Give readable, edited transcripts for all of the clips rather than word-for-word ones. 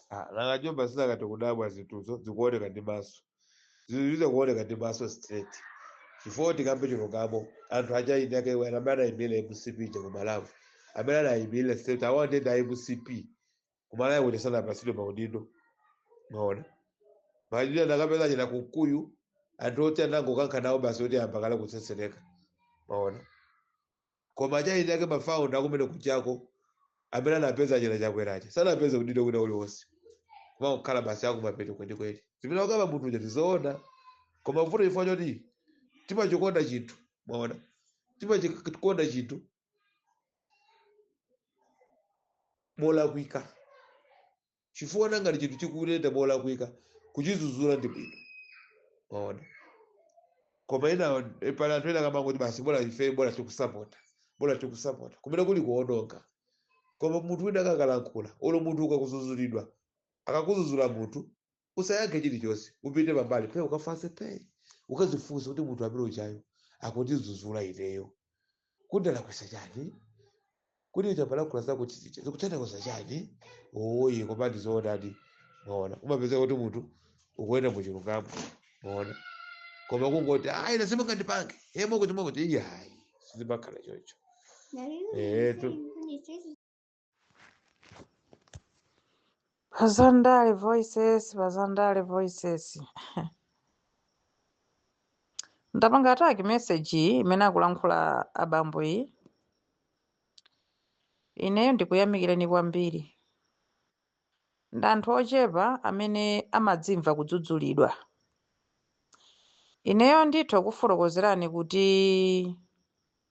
Ah, nanga jomba sinakati kudabwa zinthuzo zikuoneka ndi maso, zinthu zikuoneka ndi maso straight, chifukwa tikambe chilungamo, anthu achaini ake amene anayimira MCP cha ku Malawi, amene anayimira straight awa ndi MCP ku Malawi kuti sanapatsidwe maudindo. Maona maudindo anakapeza china Kunkuyu, anthu oti anangokankha nawo basi kuti ayamba kale kutsetsereka. Maona, koma achaini ake mafounder akumene kuchako amene anapeza china Chakweracha sanapeze udindo wina uliwonse, koma kukhala basi akumapeto kwenikweni. Zimene wakamba munthu uja tizoona, koma vuto chifukwa choti timachikonda chinthu, maona, timachikonda chinthu molakwika, chifukwa nangati chinthu chikuyenda molakwika kuchizuzula ndi bwino, maona. Koma ena pali anthu ena akamangoti basi bola ife bola tikusapota, bola tikusapota, kumene kuli kuononga. Koma munthu wina akakalankhula, olo munthu ukakuzuzulidwa, akakuzuzula munthu usayankhe chilichonse, upite pambali pe ukafase pe ukazifunse kuti munthu amene uchayo akundizuzula ineyo kuti ndalakwisa chani, kuti uchapalankhula zako zikutanthauza chani, oye koma ndizoonadi. Maona, umapezeka kuti munthu ukuyenda muchilungamo, maona. Koma kungoti ayi ine simungandipange emo kuti mokuti iye ayi, sizimakhala choncho. Etu. Pazandale Voices, Pazandale Voices. Ndapanga tag message iyi imene akulankhula abambo iyi. Ineyo ndikuyamikireni kwambiri. Ndi anthu ochepa amene amadzimva kudzudzulidwa. Ineyo ndithu kufotokozerani kuti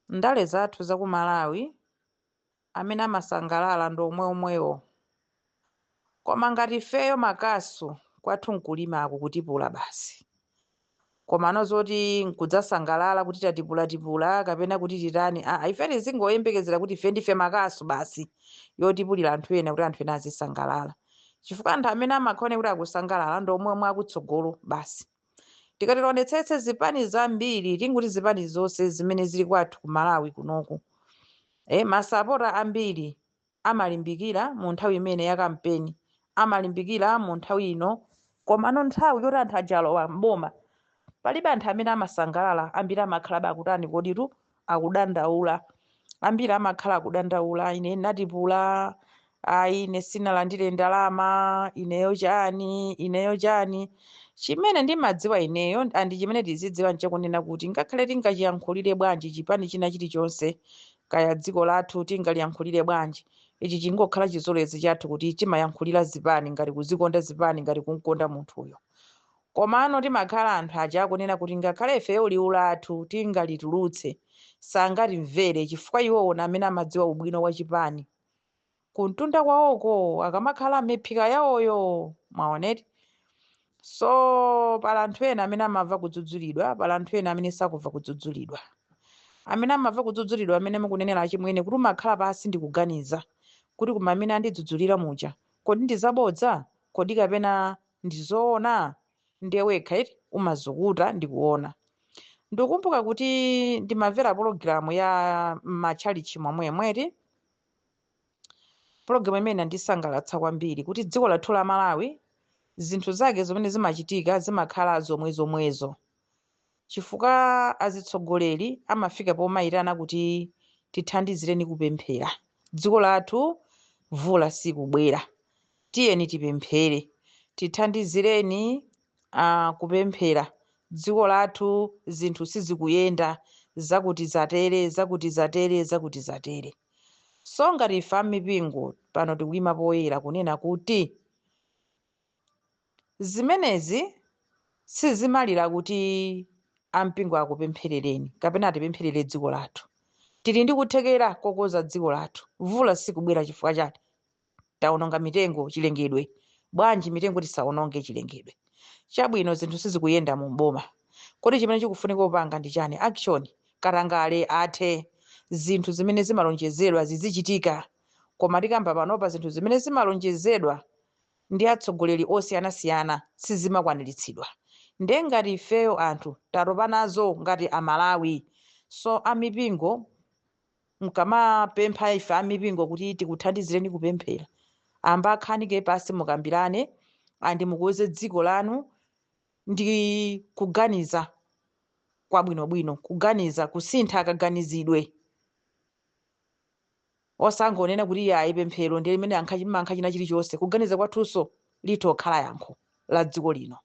ndale zathu za ku Malawi amene amasangalala ndi omweomwewo. Koma ngati ifeyo makasu kwathu nkulimako kutipula basi. Koma anozoti nkudzasangalala kuti tatipula-tipula kapena kuti titani, ife tizingoyembekezera kuti ife ndife makasu basi yotipulira anthu ena kuti anthu ena azisangalala. Chifukwa anthu amene amakhone kuti akusangalala ndi omwe omwe akutsogolo basi. Tikati tionetsetse zipani zambiri, tinguti zipani zonse zimene zili kwathu ku Malawi kunoku. Masapota ambiri amalimbikira mu nthawi imene ya kampeni, amalimbikira mu nthawi ino, koma ano nthawi yoti anthu ajalowa mboma palibe anthu amene amasangalala. Ambiri amakhala akutani koditu akudandaula, ambiri amakhala akudandaula, ine natipula, ayi ine sinalandire ndalama, ineyo chani, ineyo chani. Chimene ndimadziwa ineyo andi chimene tizidziwa nchakunena kuti ngakhale tingachiyankhulire bwanji chipani china chilichonse, kaya dziko lathu tingaliyankhulire bwanji, ichi chingokhala chizolowezi chathu kuti timayankhulira zipani ngati kuzikonda zipani ngati kumkonda munthuyo. Komano timakhala anthu aja akunena kuti ngakhale ifeyo liwu lathu tingalitulutse sangatimvere, chifukwa iwowo amene amadziwa ubwino wa chipani kumtunda kwawoko akamakhala miphika yawoyo, mwaoneti. So pali anthu ena amene amamva kudzudzulidwa, pali anthu ena amene sakumva kudzudzulidwa. Amene amamva kudzudzulidwa amene mukunenera achimwene kuti umakhala pasi ndikuganiza kuti koma amene andidzudzulira muja kodi ndizabodza, kodi kapena ndizoona, ndiye wekha iti umazukuta ndikuona. Ndikumbuka kuti ndimamvera pologalamu ya matchalichi momwemweti, pologalamu imene inandisangalatsa kwambiri kuti dziko lathu la Malawi zinthu zake zimene zimachitika zimakhala zomwe zomwezo, chifukwa azitsogoleri amafika pomayitana kuti tithandizireni kupemphera, dziko lathu mvula sikubwera, tiyeni tipemphere, tithandizireni kupemphera, dziko lathu zinthu sizikuyenda, zakuti zatere, zakuti zatere, zakuti zatere. So ngati ife amipingo pano tikuyima poyera kunena kuti zimenezi sizimalira kuti ampingo akupempherereni kapena atipempherere dziko lathu. Tili ndi kuthekera kokonza dziko lathu. Mvula sikubwera chifukwa chani? Taononga mitengo, chilengedwe. Bwanji mitengo tisaononge chilengedwe? Chabwino, zinthu sizikuyenda mu mboma. Kodi chimene chikufunika kupanga ndi chani? Action, katangale athe, zinthu zimene zimalonjezedwa zizichitika. Koma tikamba panopa zinthu zimene zimalonjezedwa ndi atsogoleri osiyanasiyana sizimakwaniritsidwa. Ndiye ngati ifeyo anthu tatopa nazo ngati Amalawi, so amipingo mkamapempha ife amipingo kuti tikuthandizireni kupemphera, Amba akhanike pasi mukambirane andi mukuwuze dziko lanu ndi kuganiza kwabwinobwino, kuganiza kusintha kaganizidwe, osangonena kuti iye ayi pemphero ndi limene mankha china chilichonse. Kuganiza kwathunso litokhala yankho la dziko lino,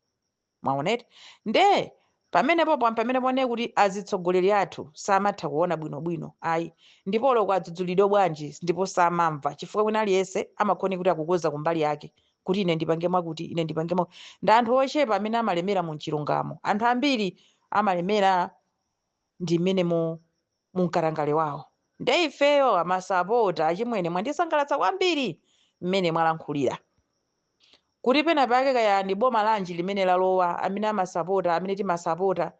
mwaoneti? Nde pamenepo pamene pone kuti azitsogoleri athu samatha kuona bwinobwino ayi, ndipo loko adzudzulidwe bwanji ndipo samamva, chifukwa kwina aliyense amakhoni kuti akukoza kumbali yake kuti ine ndipange mwakuti, ine ndipange mwakuti. Ndi anthu ochepa amene amalemera mu chilungamo, anthu ambiri amalemera ndi mmene mu mumkatangale wawo. Nde ifeyo amasapota achimwene mwandisangalatsa kwambiri mmene mwalankhulira kuti pena pake kaya ndi boma lanji limene lalowa, amene amasapota, amene timasapota,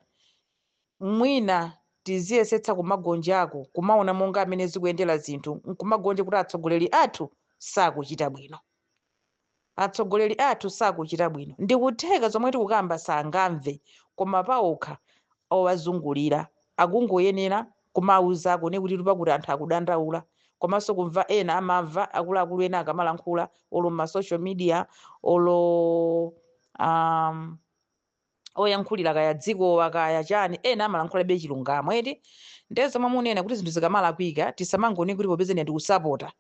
mwina tiziyesetsa kumagonjako, kumaona monga amene zikuyendera zinthu, nkumagonja kuti atsogoleri athu sakuchita bwino, atsogoleri athu sakuchita bwino. Ndikutheka zomwe tikukamba sangamve, koma paokha owazungulira akungoyenera kumawuzako ne kuti pakuti anthu akudandaula, komanso kumva ena amamva akuluakulu ena akamalankhula olo ma social media olo oyankhulira kaya dziko kaya chani, ena amalankhulabe chilungamo eti. Nde zomwe munena kuti zinthu zikamalakwika tisamangone kuti popeza ine ndikusapota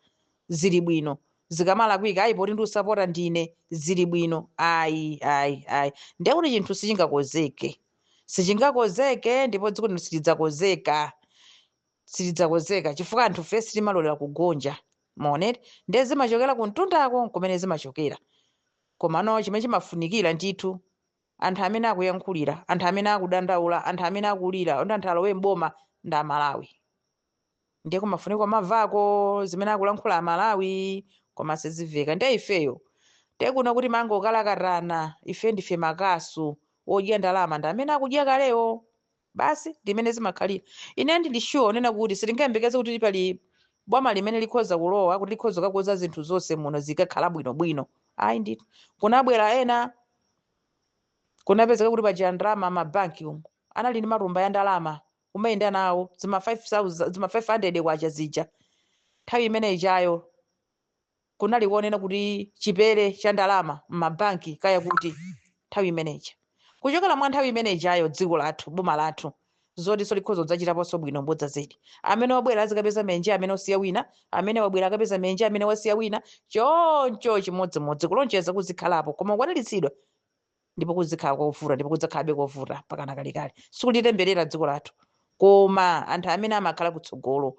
zili bwino, zikamalakwika ayi poti ndikusapota ndine zili bwino, ayi ayi ayi. Ndiye kuti chinthu sichingakozeke, sichingakozeke, ndipo dziko lino silidzakozeka, silidzakozeka chifukwa anthu fe sitimalolera kugonja, maoneti? Ndiye zimachokera kumtundako kumene zimachokera. Komano chimene chimafunikira ndithu, anthu amene akuyankhulira, anthu amene akudandaula, anthu amene akulira ndi anthu alowe mboma ndi Amalawi. Ndiye kumafunika mavako zimene akulankhula Amalawi, koma sizimveka. Ndiye ifeyo tekuno kuti mangokalakatana, ife ndife makasu odya ndalama ndi amene akudya kalewo basi, ndimene zimakhalira. Ine ndili sure nena kuti sitingayembekeze kuti pali boma limene likhoza kulowa kuti likhoza kukakonza zinthu zonse muno zikakhala bwinobwino, ayi ndithu. Kunabwera ena, kunapezeka kuti paja ndalama mabanki umu anali ndi matumba ya ndalama kumayenda nawo zima 5000 zima 500 kwacha zija. Nthawi imene ijayo kunali kuonena kuti chipere cha ndalama m'mabanki kaya kuti nthawi imeneja, kuchokera mwa nthawi imene ijayo dziko lathu, boma lathu, zotinso likhoza kudzachitaponso bwino mbodza zedi. Amene wabwera azikapeza menje amene osiya wina, amene wabwera akapeza menje amene wasiya wina, choncho chimodzimodzi kulonjeza kuzikhalapo koma kukwaniritsidwa ndipo kuzikhala kovuta, ndipo kudzakhalabe kovuta pakana kalekale. Sikulitemberera dziko lathu, koma anthu amene amakhala kutsogolo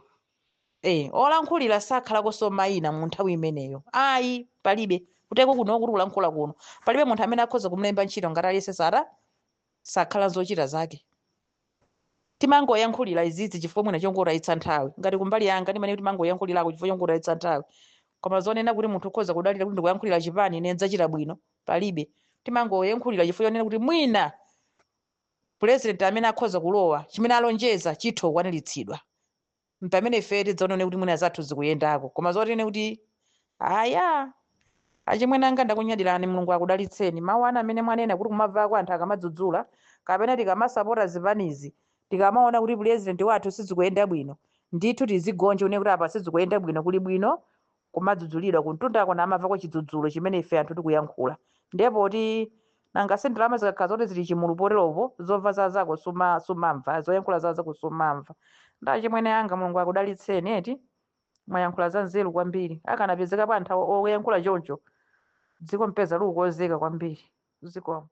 olankhulira sakhalakonso mayina mu nthawi imeneyo ayi, palibe kuteko kuno kuti kulankhula kuno palibe munthu amene akhoza kumulemba ntchito ngati aliyense sara sakhala zochita zake. Timangoyankhulira izizi chifukwa mwina chongotayitsa nthawi. Ngati kumbali yanga ndimene kuti mangoyankhulirako chifukwa chongotayitsa nthawi, koma zonena kuti munthu ukhoza kudalira kuti ndikuyankhulira chipani ine ndidzachita bwino, palibe. Timangoyankhulira chifukwa chonena kuti mwina president amene akhoza kulowa chimene alonjeza chitha kukwaniritsidwa, mpamene ife tidzaonene kuti mwina zathu zikuyendako. Koma zotene kuti aya, achimwene anga, ndakunyadirani, Mulungu akudalitseni. Mawu ana amene mwanena kuti kumabvako anthu akamadzudzula kapena tikamasapota zipanizi, tikamaona kuti president wathu sizikuyenda bwino, ndithu tizigonja une kuti apa sizikuyenda bwino, kuli bwino kumadzudzulidwa kumtundako namamvako chidzudzulo chimene ife anthu tikuyankhula. Ndipo ti nanga si ndalama zikakhala zoti zili chimulu poteropo, zomva zazako sumamva, zoyankhula zazako sumamva. Ndachimwene anga, Mulungu akudalitseni eti, mwayankhula za nzeru kwambiri. Akanapezeka pa anthu oyankhula choncho, dziko mpeza likukonzeka kwambiri. Zikomo.